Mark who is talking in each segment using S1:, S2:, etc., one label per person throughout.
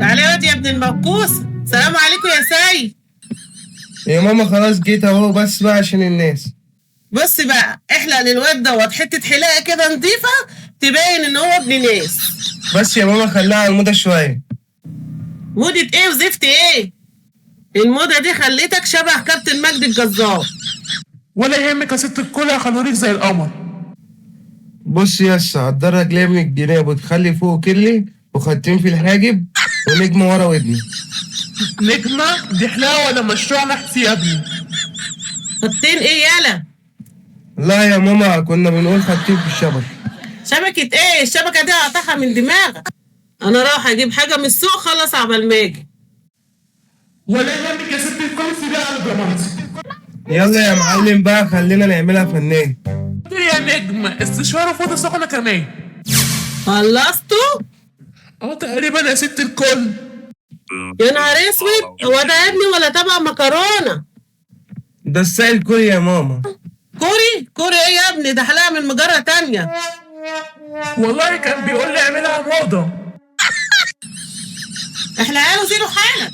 S1: تعالى يا واد يا ابن الموكوس. سلام عليكم يا سيد.
S2: يا ماما خلاص جيت اهو، بس بقى عشان الناس.
S1: بص بقى، احلق للواد دوت حتة حلاقه كده نظيفة تبين ان هو ابن ناس.
S2: بس يا ماما خليها على الموضة شوية.
S1: موضة ايه وزفت ايه؟ الموضة دي خليتك شبه كابتن مجدي الجزار.
S3: ولا يهمك يا ست الكل، هخليك زي القمر.
S2: بص يس، هتدرج ليه من الجناب وتخلي فوق كلي وخطين في الحاجب ونجمة ورا ودني.
S3: نجمة دي حلاوة ولا مشروع نحس يا ابني؟
S1: خطين ايه يالا؟
S2: لا يا ماما، كنا بنقول خطين في الشبكة.
S1: شبكة ايه؟ الشبكة دي هقطعها من دماغك. انا رايحة اجيب حاجة من السوق، خلص عبال ما اجي.
S3: ولا يهمك يا ست الكل، سيبيها على ضمانتي.
S2: يلا يا معلم بقى، خلينا نعملها فنان.
S3: يا نجم استشوار وفوطة سخنة كمان.
S1: خلصتوا؟
S3: اه تقريبا يا ست الكل.
S1: يا نهار اسود، هو ده يا ابني ولا طبق مكرونة؟
S2: ده السائل كوري يا ماما.
S1: كوري؟ كوري ايه يا ابني؟ ده حلاقة من مجرة تانية.
S3: والله كان بيقول لي اعملها موضة.
S1: احلقها له زيرو حالك.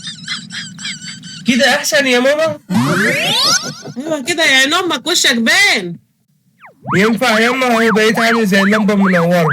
S2: كده احسن يا ماما.
S1: ايوه كده يا عين امك، وشك بان.
S2: ينفع يا ماما؟ هو بقيت عامل زي اللمبة المنورة.